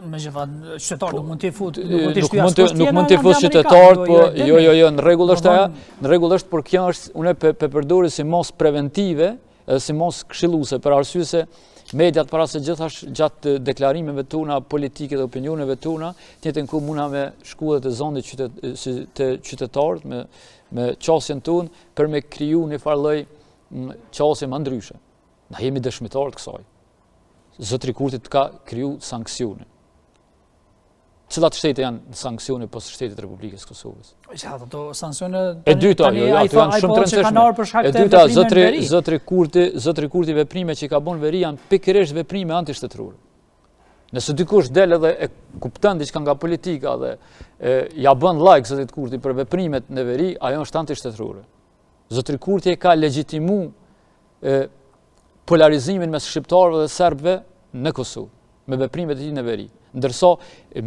Megjithatë, qytetarët nuk mund t'i fut, nuk mund t'i shtyj askush Nuk mund t'i fut qytetarët, po jo, jo, jo, në rregull është ajo, në rregull është, por kjo është, unë pe, pe përdori si masë preventive, edhe si masë këshilluese, për arsye se mediat para se gjithash gjatë deklarimeve tona politike dhe opinioneve tona, të njëjtën kohë muna me shku edhe te zoni qytet, si, te qytetarët me, me qasjen tonë për me kriju një farë lloj qasje më ndryshe. Na jemi dëshmitarë të kësaj. Zotri Kurti të ka kriju sanksione. Cilat shtete janë në sanksione pos shtetit të Republikës së Kosovës? Ja, ato sanksione e dyta, jo, jo, ato janë shumë të rëndësishme. E dyta, zotri zotri Kurti, zotri Kurti veprime që i ka bon në veri janë pikërisht veprime antishtetërore. Nëse dikush del edhe e kupton diçka nga politika dhe e, ja bën like zotit Kurti për veprimet në veri, ajo është antishtetërore. Zotri Kurti e ka legjitimu e, polarizimin mes shqiptarëve dhe serbëve në Kosovë, me veprimet e tij në veri. Ndërsa,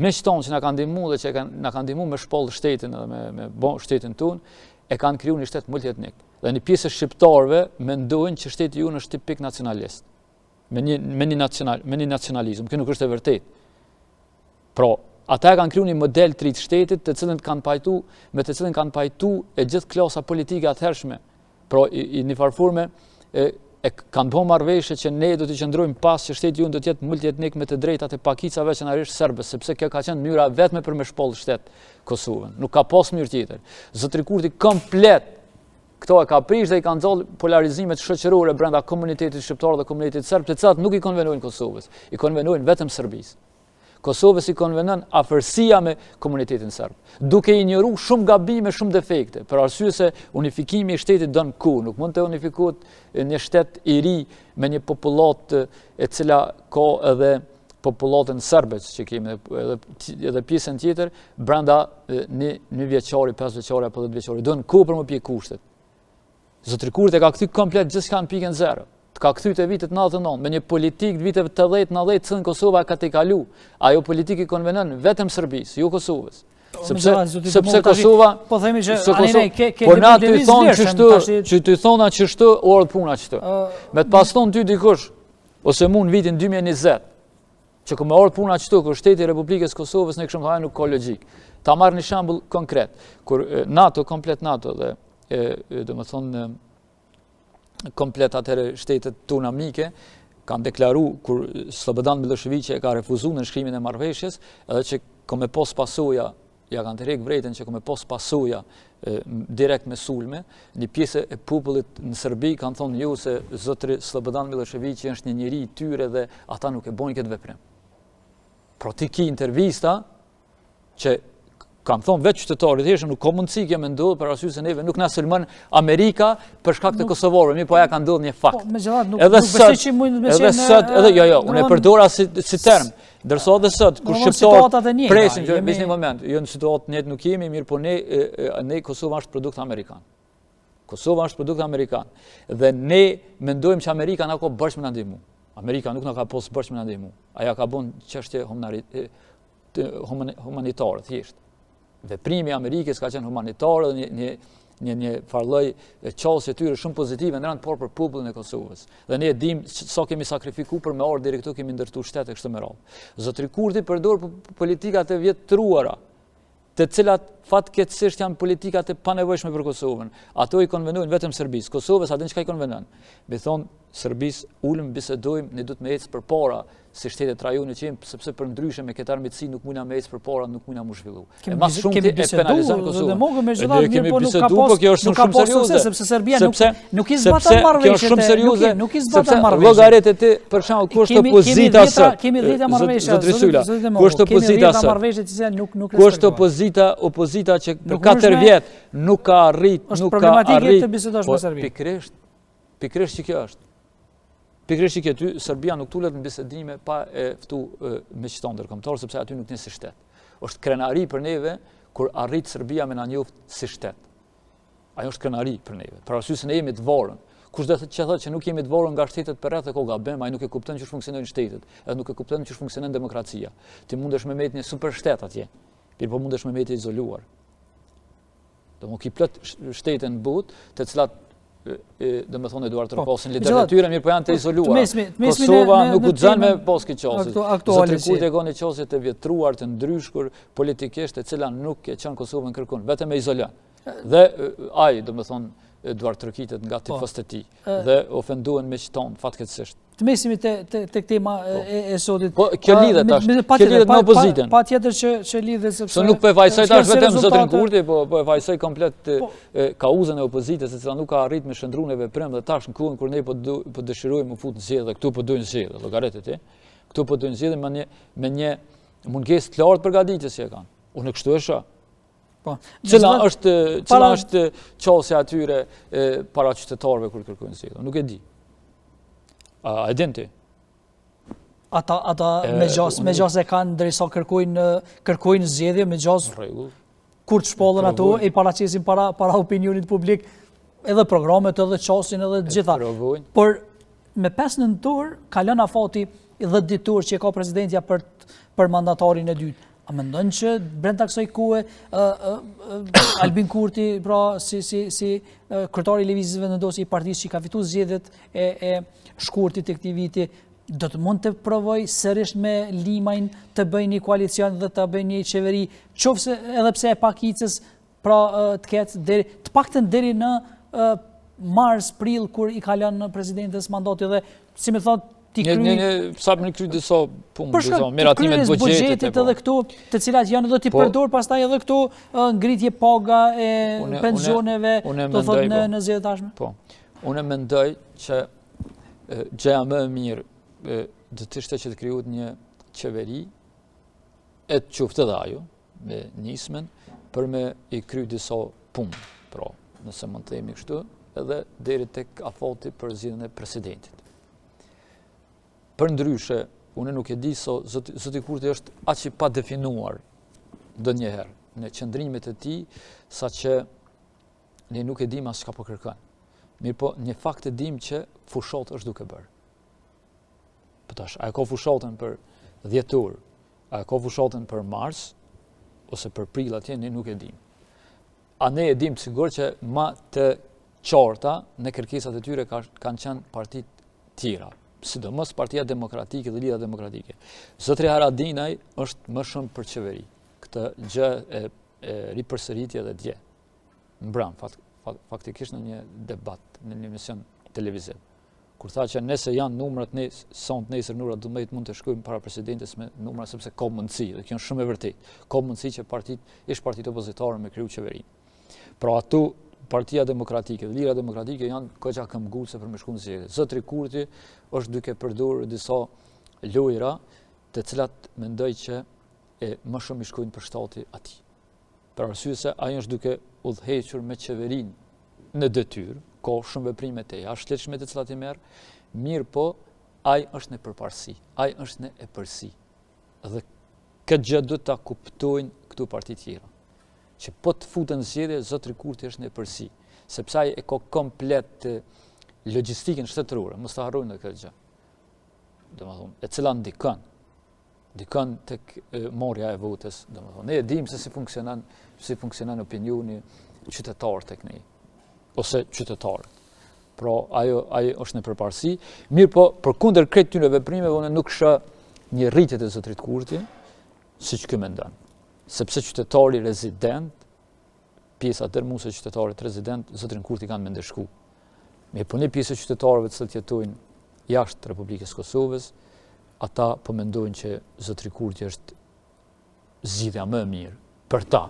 miqtë tonë që na kanë ndihmu dhe që kanë, na kanë ndihmu me shpallë shtetin edhe me, me bo shtetin tonë, e kanë kriju një shtet multietnik. Dhe një pjesë e shqiptarëve mendojnë që shteti jonë është tipik nacionalist. Me një, me një, nacional, me një nacionalizëm. Kjo nuk është e vërtetë. Pra, ata e kanë kriju një model të ri të shtetit të cilin kanë pajtu, me të cilin kanë pajtu e gjithë klasa politike atëhershme. Pra, i, i një farë forme, e, e kanë bo marrëveshje që ne do të qëndrojmë pas që shteti jonë do të jetë multietnik me të drejtat e pakicave veçanërisht serbe, sepse kjo ka qenë mënyra e vetme për me shpallë shtet Kosovën. Nuk ka pas mënyrë tjetër. Zotri Kurti komplet këto e ka prish dhe i ka nxallë polarizimet shoqërore brenda komunitetit shqiptar dhe komunitetit serb, të cilat nuk i konvenojnë Kosovës, i konvenojnë vetëm Serbisë. Kosovës i konvenon afërsia me komunitetin serb, duke injoru shumë gabime, shumë defekte, për arsye se unifikimi i shtetit don kohë, nuk mund të unifikohet një shtet i ri me një popullatë e cila ka edhe popullatën serbe që kemi edhe, edhe pjesën tjetër, brenda një, një vjeçari, 5 vjeçari apo 10 vjeçari. Don kohë për me pjek kushtet. Zotri Kurti e ka kthy komplet gjithçka në pikën zero. Të ka kthy te vitet 99, me një politikë të viteve 80-90, të cilën Kosova ka tejkalu. Ajo politikë i konvenon vetëm Serbisë, jo Kosovës. Po, sepse, sepse Kosova... Po themi që, se Kosova, ke, ke po na të thonë qështu, që të thonë qështu, erdh puna qështu. Me të pas thonë ty dikush, ose mu në vitin 2020. Që ka me ardhë puna qëtu, kur shteti i Republikës Kosovës ne kishim thonë nuk ka logjikë. Ta marr një shembull konkret, kur NATO, komplet NATO dhe, e, domethonë, komplet atëherë shtetet tona mike, kanë deklaru kur Slobodan Milošević e ka refuzu nënshkrimin e marrëveshjes, edhe që ka me pos pasoja ja kanë tërhek vërejtjen që ka me pos pasoja direkt me sulme, një pjesë e popullit në Serbi kanë thonë jo se zotri Slobodan Milošević është një njeri i tyre dhe ata nuk e bojnë këtë veprim. Pra ti ki intervista që kanë thonë vetë qytetarët thjesht nuk ka mundësi kjo me ndodhë për arsye se neve nuk na sulmon Amerika për shkak të Kosovarëve, mirëpo ajo ka ndodhur një fakt. Po, megjithatë nuk edhe nuk besoj që mund të bëjë. Edhe sot, edhe jo jo, unë e përdora si si term. Ndërsa edhe sot kur shqiptarët presin që jemi në moment, jo në situatë të njëjtë nuk jemi, mirëpo ne ne Kosova është produkt amerikan. Kosova është produkt amerikan dhe ne mendojmë që Amerika na ka borxh me na ndihmu. Amerika nuk na ka pos borxh me na ndihmu. Ajo ka bon çështje humanitare thjesht. Veprimi i Amerikës ka qenë humanitar dhe një një një një farlloj qasje e tyre shumë pozitive në rend por për popullin e Kosovës. Dhe ne e dim sa kemi sakrifiku për me ardhë deri këtu kemi ndërtu shtet e kështu me radhë. Zotri Kurti përdor politikat e vjetruara, të cilat fatkeqësisht janë politikat e panevojshme për Kosovën. Ato i konvenojnë vetëm Serbisë. Kosovës a din çka i konvenon? Me thonë Serbisë ulem bisedojmë, ne duhet me ecë përpara si shtete të rajonit që jemi, sepse përndryshe me këtë armiqësi nuk mundna me ecë përpara, nuk mundna mu zhvillu. E ma shumë ti e penalizon Kosovën. Dhe mogu me gjitha, mirë po nuk ka po pos, nuk ka pos sukses, sepse Serbia nuk, nuk i zbaton marrëveshjet. Kjo është shumë serioze, nuk i zbaton marrëveshjet. Llogarit e ti, për shembull, ku është opozita sot? Kemi 10 marrëveshje, zotri Syla. Ku është opozita sot? marrëveshje të cilat nuk nuk Ku është opozita, opozita që për 4 vjet nuk ka arrit, nuk ka arrit. Është problematike të bisedosh me po, Serbinë. Pikërisht, pikërisht që kjo është. Pikërisht që kjo ty, Serbia nuk tulet në bisedime pa e ftu miqtë tanë ndërkombëtar, sepse aty nuk njeh si shtet. Është krenari për neve kur arrit Serbia me na njoft si shtet. Ajo është krenari për neve. Për arsye se ne jemi të varun. Kushdo që thotë që nuk jemi të varun nga shtetet përreth e ka gabim, ai nuk e kupton qysh funksionojnë shtetet, edhe nuk e kupton qysh funksionon demokracia. Ti mundesh me met një super shtet atje, mirëpo mundesh me met i izoluar. Domethënë ki plot shtete në botë, të cilat domethonë e duartrokasin po, liderët e tyre, mirëpo janë të po, izoluar. Kosova nuk guxon me pas këtë qasje. Zotri Kurti e ka një qasje të vjetruar, të ndryshkur politikisht, e cila nuk e çon Kosovën kërkun, vetëm e izolon. Dhe ai, domethonë, duartrokitet nga po. tifozët e tij dhe ofendohen miqtë tonë, fatkeqësisht. Të mesimi te te tek tema po. e, e sotit. Po kjo lidhet tash. Kjo lidhet me opozitën. Patjetër që që lidhet sepse Se nuk po e fajsoj tash vetëm zotrin Kurti, po po e fajsoj komplet po. kauzën e opozitës, e cila nuk ka arrit me shndërru në veprim dhe tash në kohën kur ne po po dëshirojmë mu fut në zgjedhje, këtu po dojnë zgjedhje, llogarit ti. Këtu po dojnë zgjedhje me një me një mungesë të lartë përgatitjes që e kanë. Unë kështu e shoh. Po. Cila është cila është qasja atyre para qytetarëve kur kërkojnë zgjedhje? Nuk e di. A e din ti? Ata ata me gjasë me gjasë e kanë derisa kërkojnë kërkojnë zgjedhje me gjasë. Rregull. Kur të shpallen ato e paraqesin para para opinionit publik edhe programet edhe qasjen edhe të gjitha. Por me 5 nëntor kalon afati 10 ditor që e ka presidentja për për mandatarin e dytë. A mendon që brenda kësaj kohe Albin Kurti, pra si si si kryetari i Lëvizjes Vetëvendosje i partisë që ka fituar zgjedhjet e e shkurtit të këtij viti, do të mund të provojë sërish me Limajn të bëjë një koalicion dhe të bëjë një qeveri, qoftë edhe pse e pakicës, pra të ketë deri të paktën deri në mars, prill kur i kalon presidentes mandati dhe si me thonë t'i kry... Një, një, sa me kry disa punë, disa miratime të buxhetit po. edhe këto, të cilat janë edhe t'i po. përdor pastaj edhe këto ngritje paga e pensioneve, do thotë në, po. në zgjedhjet e ardhshme. Po, unë mendoj që gjëja më e mirë do të ishte që të krijohet një qeveri, e të qoftë edhe ajo, me nismën, për me i kry disa punë, pra, nëse mund të themi kështu, edhe deri tek afati për zgjedhjen e presidentit. Përndryshe, unë nuk e di se zoti, zoti Kurti është aq i padefinuar ndonjëherë në qëndrimet e tij, saqë ne nuk e dimë as çka po kërkon. Mirëpo, një fakt e dim që fushatë është duke bërë. Po tash, a e ka fushatën për dhjetor, a e ka fushatën për mars, ose për prill atje, ne nuk e dim. A ne e dim të sigurt që ma të qarta në kërkesat e tyre kanë qenë partitë tjera. Sidomos Partia Demokratike dhe Lidhja Demokratike. Zotri Haradinaj është më shumë për qeveri. Këtë gjë e, e ripërsëriti edhe dje. Mbram, fat, fat, faktikisht në një debat, në një emision televiziv. Kur tha që nëse janë numrat ne, sonte nesër në ora 12 mund të shkojmë para presidentes me numra sepse ka mundësi, dhe kjo është shumë e vërtetë. Ka mundësi që partitë, ish partitë opozitare me kriju qeverinë. Pra ato Partia Demokratike dhe Lidhja Demokratike janë goxha këmbgulëse për me shku në zgjedhje. Zotri Kurti është duke përdorur disa lojra të cilat mendoj që e më shumë i shkojnë për shtati atij. Për arsye se ai është duke udhëhequr me qeverinë në detyrë, ka shumë veprime të jashtëligjshme të cilat i merr, mirëpo ai është në përparësi, ai është në epërsi. Dhe këtë gjë duhet ta kuptojnë këto parti tjera. Që po të futen zgjedhje, zotri Kurti është në epërsi, sepse ai e ka komplet logjistikën shtetërore, mos ta harrojnë këtë gjë. Domethënë, e cila ndikon ndikon tek marrja e votës, domethënë, ne e dimë se si funksionon, si funksionon opinioni qytetar tek ne, ose qytetarët. Pra, ajo, ajo është në përparësi. Mirëpo, përkundër krejt këtyre veprimeve, unë nuk shoh një rritje të zotrit Kurti, siç ky mendon. Sepse qytetari rezident, pjesa dërmuese e qytetarit rezident, zotrin Kurti kanë me ndëshku. Mirëpo një pjesë e qytetarëve të cilët jetojnë jashtë Republikës Kosovës, ata po mendojnë që zotri Kurti është zgjidhja më e mirë për ta.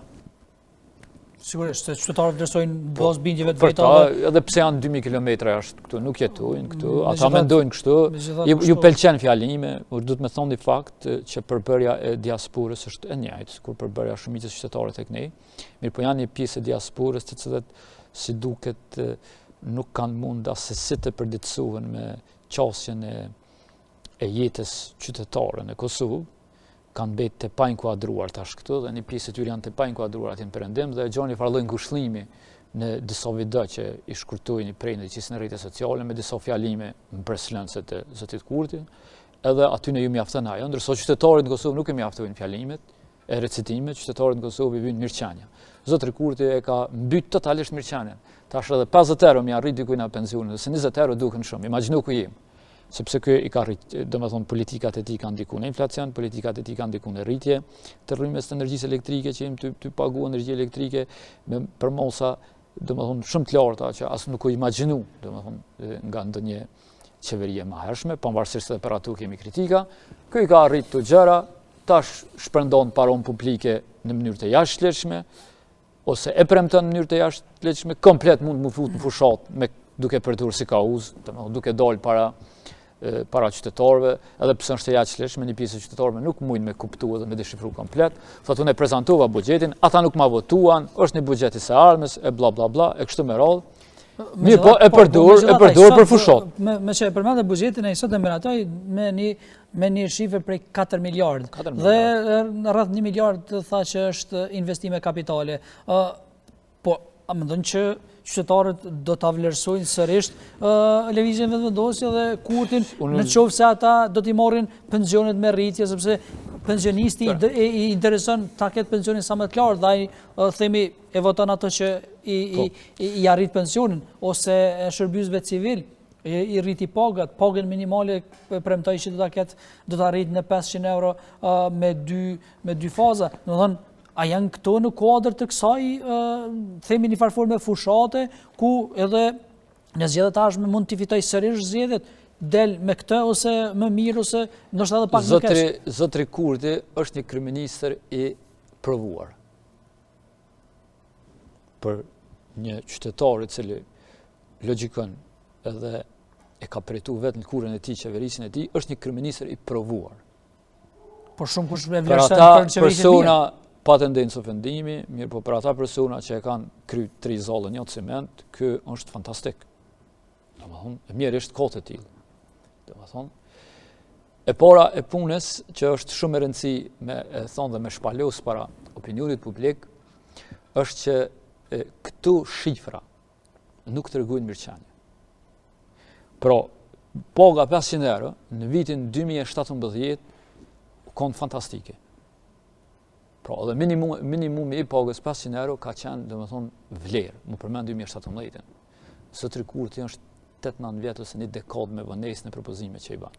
Sigurisht, se qytetarët vlerësojnë në po, bazë bindjeve të veta. Për ta, edhe pse janë 2000 km jashtë këtu, nuk jetojnë këtu, ata mendojnë kështu, ju, ju pëlqen fjalimi, por duhet me thonë një fakt që përbërja e diasporës është e njëjtë, sikur përbërja e shumicës qytetare tek ne. Mirëpo janë një pjesë e diasporës të cilët si duket nuk kanë mund assesi të përditësohen me qasjen e, e jetës qytetare në Kosovë, kanë mbet të painkuadruar tash këtu dhe një pjesë e tyre janë të painkuadruar atje në perëndim dhe e gjejnë një farë lloj ngushëllimi në disa video që i shkurtojnë i prejnë dhe qesin në rrjete sociale me disa fjalime mbresëlënëse të zotit Kurti, edhe atyne ju mjafton ajo, ndërsa qytetarit në Kosovë nuk i mjaftojnë fjalimet, e recitimet, qytetarit në Kosovë i vyn mirëqenia. Zotri Kurti e ka mbyt totalisht mirëqenien. Tash edhe 50 euro me ia rrit dikujna pensionin, ose 20 euro duken shumë. Imagjino ku jemi. Sepse ky i ka rrit, domethënë politikat e tij kanë ndikuar në inflacion, politikat e tij kanë ndikuar në rritje të rrymës të energjisë elektrike që jemi tu tu pagu energji elektrike me përmasa domethënë shumë të larta që as nuk u imagjinu, domethënë nga ndonjë qeveri e mëhershme, pavarësisht se për ato kemi kritika, ky i ka arrit këto gjëra, tash shpërndan paron publike në mënyrë të jashtëligjshme, ose e premton në mënyrë të jashtëligjshme, komplet mund m'u fut në fushatë me duke përdorur si kauzë, domethënë duke dalë para para qytetarëve, edhe pse është e jashtëligjshme, një pjesë e qytetarëve nuk mujnë me kuptu edhe me deshifru komplet. Thotë unë e prezantova buxhetin, ata nuk ma votuan, është një buxhet i së ardhmes e bla bla bla e kështu me radhë. Mirëpo, e po, përdor, e përdor për fushatë. Me, me që e përmende buxhetin, ai sot e miratoi me një, me një shifër prej 4 miliard. 4 miliard. Dhe rreth 1 miliard tha që është investime kapitale. Po, a mendon që qytetarët do ta vlerësojnë sërisht lëvizjen Vetëvendosje dhe Kurtin në qoftë se ata do t'i marrin pensionet me rritje, sepse pensionisti i intereson ta ketë pensionin sa më të lartë dhe ai themi e voton ato që i, po. i, i, ia rrit pensionin, ose shërbyesve civil, i, i rriti pagat, pagën minimale premtoi që do ta ketë, do ta rrit në 500 euro me dy, me dy faza. Domethënë, a janë këto në kuadër të kësaj, themi një farë forme fushate, ku edhe në zgjedhjet e ardhshme mund t'i fitojë sërish zgjedhjet, del me këtë ose më mirë ose ndoshta edhe pak më keq. Zotri, Zotri Kurti është një kryeministër i provuar. për një qytetar i cili logjikon edhe e ka përjetu vetë në lëkurën e tij qeverisjen e tij, është një kryeministër i provuar. Por shumë kush e vlerëson për qeverisjen persona pa tendencë ofendimi, mirëpo për ata persona që e kanë kry tri zallë një ciment, ky është fantastik. Domethonë, e mjerisht ka të tillë. Domethonë, e para e punës që është shumë e rëndësi me e thonë dhe me shpalos para opinionit publik, është që e, këto shifra nuk tregojnë mirëqenie. Pra, paga 500 euro në vitin 2017 u konë fantastike. Pra, edhe minimum, minimumi i pagës 500 euro ka qenë, domethonë, vlerë, m'u përmend 2017-ën. Zotri Kurti është 8-9 vjet ose një dekadë me vonesë në propozime që i ban.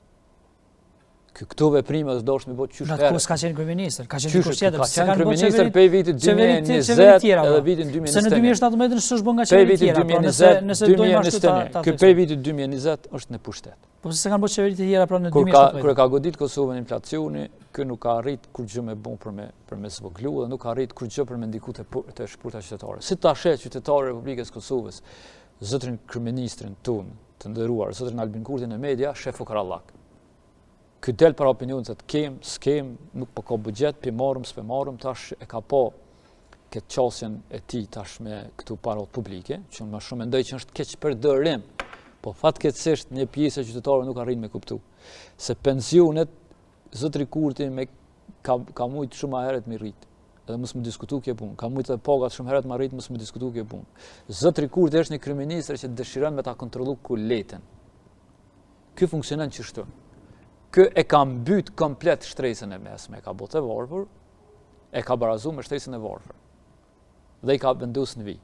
Ky këto veprime është dashur me bo qysh herët. Në atë kohë s'ka qenë kryeministër, ka qenë dikush tjetër, ka qenë kryeministër prej vitit 2020 edhe vitin 2021. Se në 2017 s'është bë nga qeveri tjera, pra nëse nëse dojmë ashtu ta ta. Ky prej vitit 2020 është në pushtet. Po pse s'e kanë bërë qeveritë e tjera pra në 2017? Kur e ka godit Kosovën inflacioni, ky nuk ka arrit kurgjë me bo për me për me zvoglu dhe nuk ka arrit kurgjë për me ndiku te te shpurta qytetare. Si ta sheh qytetari i Republikës së Kosovës, zotrin kryeministrin tonë të nderuar, zotrin Albin Kurti në media, sheh fukarallak. Ky del para opinionit thotë kem, s'kem, nuk po ka buxhet, p'i marrëm, s'pe marrëm, tash e ka pa këtë qasjen e tij tash me këto parat publike, që unë ma shumë mendoj që është keqpërdorim, po fatkeqësisht një pjesë e qytetarëve nuk arrin me kuptu. Se pensionet, zotri Kurti me, ka, ka mujtë shumë ma herët me rritë, edhe mos me diskutu kjo punë, ka mujtë edhe pagat shumë herët me rritë, mos me diskutu kjo punë. Zotri Kurti është një kryeministër që dëshiron me ta kontrollu kuletën. Ky funksionon qështu. Ky e ka mbyt komplet shtresën e mesme, e ka bo të varfër, e ka barazu me shtresën e varfër. Dhe i ka vendos në vijë.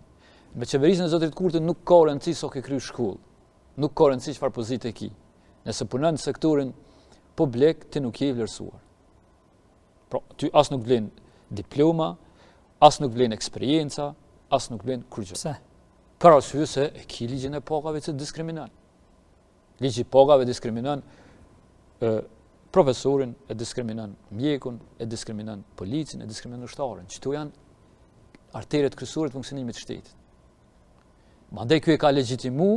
Me qeverisjen e zotrit Kurti nuk ka rëndësi sa ke kry shkollë. Nuk ka rëndësi çfarë pozite ki. Nëse punon në sektorin publik, ti nuk je i vlerësuar. Pra, ty as nuk vlen diploma, as nuk vlen eksperienca, as nuk vlen kurgjë. Pse? Për arsye se e ki ligjin e pagave që diskriminon. Ligji i pagave diskriminon e, profesorin, e diskriminon mjekun, e diskriminon policin, e diskriminon ushtarin. Qëto janë arteret kryesore të funksionimit të shtetit. Mandej ky e ka legjitimu,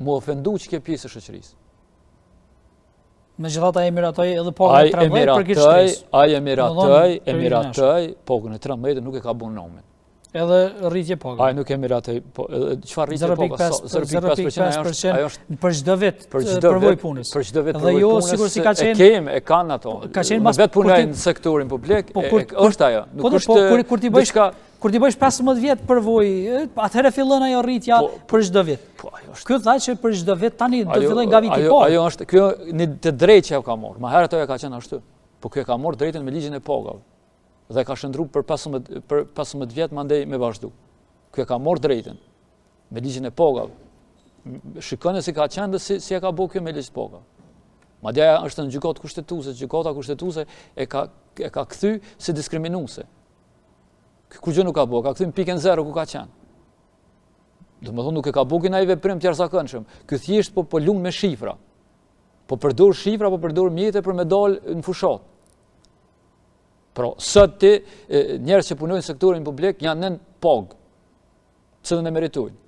mu ofendu qikjo pjesë e shoqërisë. Megjithatë ai e miratoi edhe pagën e 13 për këtë shtresë. Ai e miratoi, e miratoi pagën e 13 nuk e ka bën namin. Edhe rritje paga. Ai nuk e miratoi, po çfarë rritje paga? 0.5% ajo është për çdo vit për çdo përvojë punës. Për çdo vit përvojë punës. Dhe jo sikur si ka qenë. E kem, e kanë ato. Ka qenë mas vetë punojnë në sektorin publik, po, është ajo. Nuk po, është po, kur ti bësh kur ti bësh 15 vjet përvojë, atëherë fillon ajo rritja po, për çdo vit. Po ajo është. Ky tha që për çdo vit tani do të fillojë nga viti i parë. Ajo është, kjo një të drejtë që ka marrë. Më herët ajo ka qenë ashtu. Po ky e ka marrë drejtën me ligjin e pagave. dhe ka shndërru për 15, për 15 vjet mandej me vazhdu. Ky e ka marrë drejtën me ligjin e pagave. Shikoni si ka qenë dhe si, si e ka bo kjo me ligj të pagave. Madje ajo është në gjykatë kushtetuese, gjykata kushtetuese e ka, e ka kthy si diskriminuese. Kurgjë nuk ka bo, ka kthy në pikën zero ku ka qenë. Domethonë nuk e ka bo ky naj veprim të jashtëzakonshëm. Ky thjesht po, po lun me shifra. Po përdor shifra, po përdor mjete për me dalë në fushatë. Pra, sot ti, njerëz që punojnë në sektorin publik janë nën pagë, cilën e meritojnë.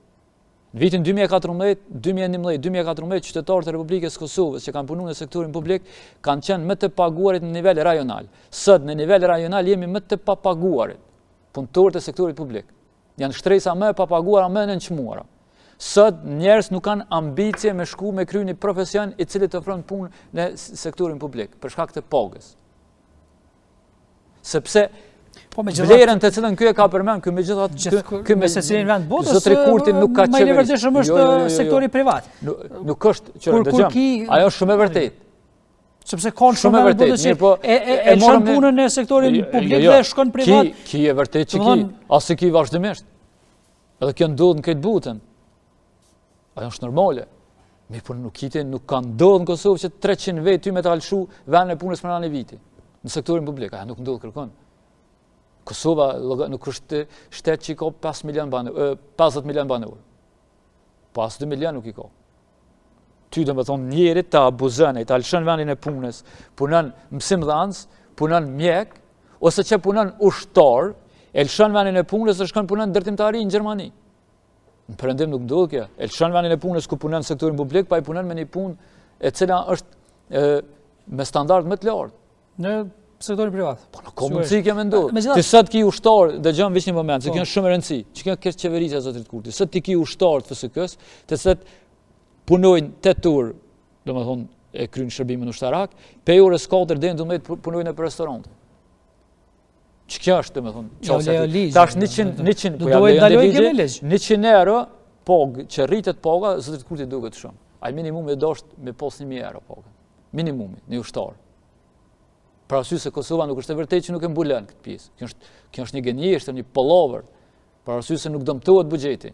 Në vitin 2014, 2011, 2014, qytetarët e Republikës së Kosovës që kanë punu në sektorin publik kanë qenë më të paguarit në nivel rajonal. Sot në nivel rajonal jemi më të papaguarit, punëtorët e sektorit publik. Janë shtresa më e papaguara, më e nënçmuara. Sot njerëz nuk kanë ambicie me shku me kry një profesion i cili të ofron punë në sektorin publik, për shkak të pagës. Sepse Po me vlerën të cilën ky e ka përmend, ky megjithatë ky ky me secilin vend botës, zotri Kurti nuk ka qenë. Më i leverdishëm është jo, jo, jo, sektori privat. Nuk, nuk është, që dëgjoj. Ajo është shumë e vërtetë. Sepse ka në shumë vende botës që po, e e e lëshon punën në sektorin publik dhe shkon privat. Ki, ki e vërtetë që ki, as ki vazhdimisht. Edhe kjo ndodh në këtë botën. Ajo është normale. Mirëpo nuk ite, nuk ka ndodhë në Kosovë që 300 vetë ty me ta lëshu vendin e punës për një viti. Në sektorin publik, ajo nuk ndodhë kërkon. Kosova nuk është shtet që i ka 5 milion banor, 50 milion banorë. Po as 2 milion nuk i ka. Ty domethonë njerit ta abuzon, e ta lëshon vendin e punës, punon mësimdhanës, punon mjek, ose që punon ushtar, e lëshon vendin e punës dhe shkon punon ndërtimtari në Gjermani. Në perëndim nuk ndodh kjo. E lëshon vendin e punës ku punon në sektorin publik, pa i punon me një punë e cila është e, me standard më të lartë. Në sektorin privat. Po nuk ka mundësi kjo me ndodh. Ti sot ki ushtar, dëgjon veç një moment, se po. kjo është shumë e rëndësi. Që kjo është qeverisja e zotrit Kurti. Sot ti ki ushtar të FSK-s, të cilët punojnë 8 orë, domethënë e kryjnë shërbimin ushtarak, pej orës 4 deri në 12 punojnë nëpër restorante. Që kjo është, domethonë, qasja e tij. Tash 100, 100, po ja lejon dhe ligji, 100 euro, pagë, që rritet paga, zotrit Kurti duket shumë. Ai minimumi e dosht me pas 1000 euro pagën. Minimumi, një ushtar. Për arsye se Kosova nuk është e vërtetë që nuk e mbulon këtë pjesë. Kjo është, kjo është një gënjeshtër, një pallavër. Për arsye se nuk dëmtohet buxheti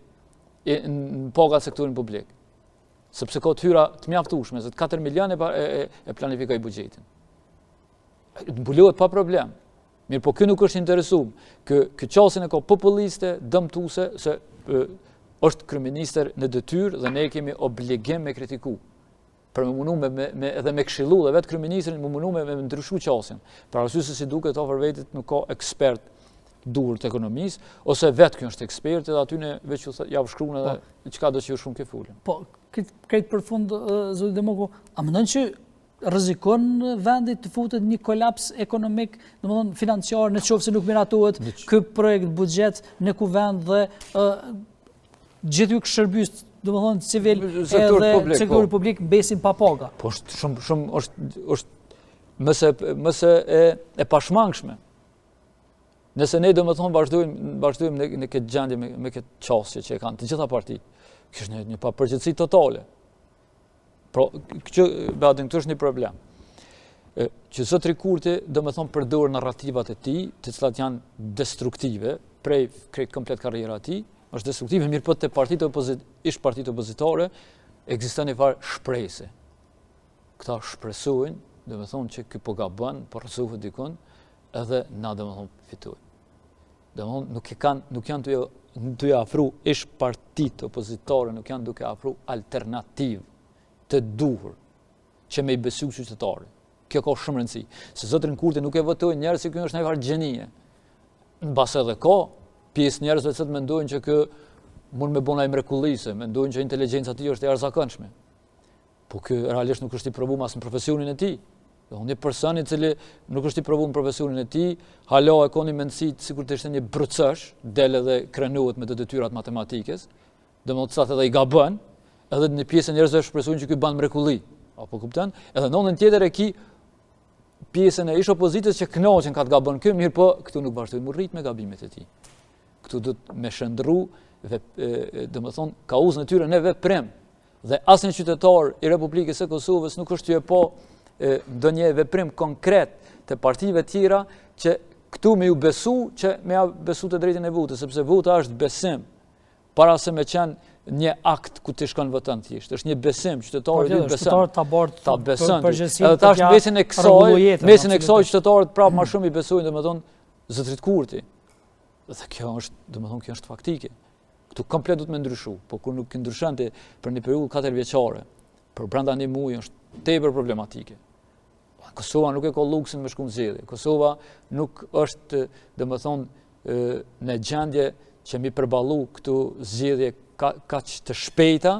në pagat sektorin publik. Sepse ka të hyra të mjaftueshme, se 4 milion e, e, e planifikoi buxhetin. Mbulohet pa problem. Mirëpo ky nuk është interesum. Ky, ky qasjen e ka populiste, dëmtuse, se e, është kryeministër në detyrë dhe ne kemi obligim me kritiku. Për me munu me, me, me, edhe me këshillu dhe vetë kryeministrin me munu me, me ndryshu qasjen. Për arsye se si duket afër vetit nuk ka ekspert duhur të ekonomisë, ose vetë ky është ekspert edhe aty në veç ju jau shkruan edhe po. çka do që ju shkruan ke folën. Po, krejt për fund zoti Demoku, a mendon që rrezikon vendi të futet një kolaps ekonomik, domethënë financiar, në qoftë se nuk miratohet ky projekt buxhet në kuvend dhe gjithë ju shërbyes, domethënë civil edhe sektori po. publik mbesin pa paga. Po është shumë shumë është është mëse mëse e e pashmangshme. Nëse ne domethënë vazhdojmë vazhdojmë në në këtë gjendje me me këtë qasje që e kanë të gjitha partitë, kjo është një, një papërgjegjësi totale. Pra, që, Badin, këtu është një problem. E, që zotri Kurti, domethonë, përdor narrativat e tij, të cilat janë destruktive, prej krejt komplet karriera e tij, është destruktive, mirëpo te partitë opozit, ish partitë opozitare, ekziston një farë shprese. Këta shpresojnë, domethonë, që ky po gabon, po rrëzohet dikun, edhe na, domethonë, fitojmë. Domethonë, nuk e kanë, nuk janë tu tu afru ish partitë opozitare, nuk janë duke afru alternativë të duhur që me i besu qytetarit. Kjo ka shumë rëndësi. Se zotrin Kurti nuk e votojnë njerëz se ky është një farë gjenie. Mbase edhe ka pjesë njerëzve që mendojnë që ky mund me bo naj mrekulli, se mendojnë që inteligjenca e tij është e jashtëzakonshme. Po ky realisht nuk është i provuar as në profesionin e tij. Do një person i cili nuk është i provuar në profesionin e tij, hala e ka një mendësi sikur të ishte një brucosh, del edhe krenohet me të detyrat matematikës, domethënë sa edhe i gabon, edhe një pjesë e njerëzve shpresojnë që ky bën mrekulli. Apo kupton? Edhe në anën tjetër e ki pjesën e ish opozitës që kënaqen ka të gabon ky, mirëpo këtu nuk vazhdojnë mu rrit me gabimet e tij. Këtu do të me shndërru dhe domethonë kauzën e tyre në veprim. Dhe asnjë qytetar i Republikës së Kosovës nuk është tu e pa ndonjë veprim konkret të partive tjera që këtu me ju besu që me ja besu të drejtën e votës, sepse vota është besim para se me qenë një akt ku ti shkon voton thjesht. Është një besim, qytetari po, të beson. Ta bart ta beson. Edhe tash mesin e kësaj, mesin e kësaj qytetarët prapë më shumë i besojnë, domethënë zotrit Kurti. Dhe kjo është, domethënë kjo është faktike. Këtu komplet duhet me ndryshu, po kur nuk ndryshon ti për një periudhë 4 vjeçare, për brenda një muaji është tepër problematike. Kosova nuk e ka luksin me shku në zgjedhje. Kosova nuk është, domethonë, në gjendje që mi përballu këto zgjedhje ka, kaq të shpejta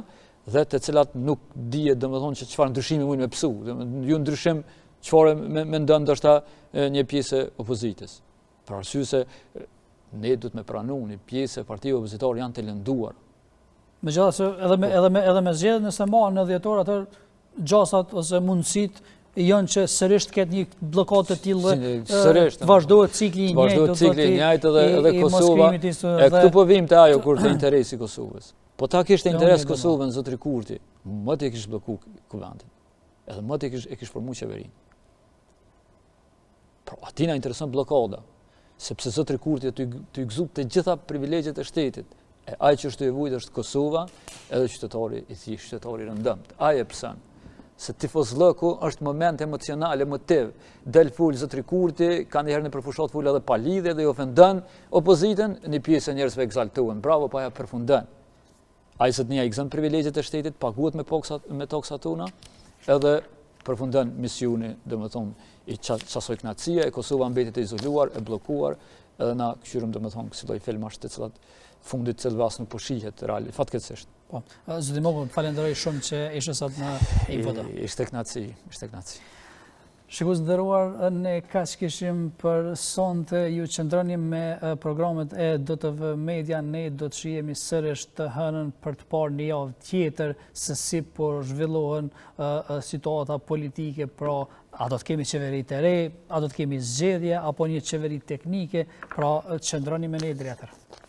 dhe të cilat nuk dihet, domethonë, që çfarë ndryshimi mund me pësu. Domethonë, ju ndryshim çfarë mendon ndoshta një pjesë e opozitës. Për arsye se ne duhet me pranu një pjesë e partive opozitare janë të lënduar. Megjithatë edhe me edhe me edhe me zgjedhjet nëse mbahen në dhjetor atëherë gjasat ose mundësitë janë që sërish të ketë një bllokadë të tillë sërish të vazhdohet cikli i njëjtë, vazhdohet cikli i njëjtë edhe edhe Kosova. E këtu po vim te ajo kur te interesi i Kosovës. Po ta kishte interes Kosovën zotri Kurti, moti e kish blloku kuvendin. Edhe moti e kish e kish formu qeverinë. Pra, atij na intereson bllokada, sepse zotri Kurti tu i gëzu të gjitha privilegjet e shtetit. E ai që është tu e vujt është Kosova, edhe qytetari i thjeshtë, qytetari i rëndomtë. Ai e pëson. Se tifozllëku është moment emocional, emotiv. Del fol zotri Kurti, ka njëherë nëpër fushatë fol edhe pa lidhje dhe i ofendon opozitën, një pjesë e njerëzve ekzaltohen. Bravo, pa ja përfundon. Ai zotnia i gëzon privilegjet e shtetit, paguhet me taksat, me taksat tona, edhe përfundon misioni, domethonë, i qasoj knaqësia, e Kosova mbetet e izoluar, e bllokuar, edhe na këqyrim, domethonë, kësi lloj filmash të cilat fundit të cilëve as nuk po shihet real, fatkeqësisht. Po, zoti Moku, falenderoj shumë që ishe sot në Info D. Ishte knaqësi, ishte knaqësi. Shikues të nderuar, ne kaq kishim për sonte, ju qëndroni me programet e DTV Media, ne do të shihemi sërish të hënën për të parë një javë tjetër se si po zhvillohen situata politike, pra a do të kemi qeveri të re, a do të kemi zgjedhje, apo një qeveri teknike, pra qëndroni me ne deri atëherë.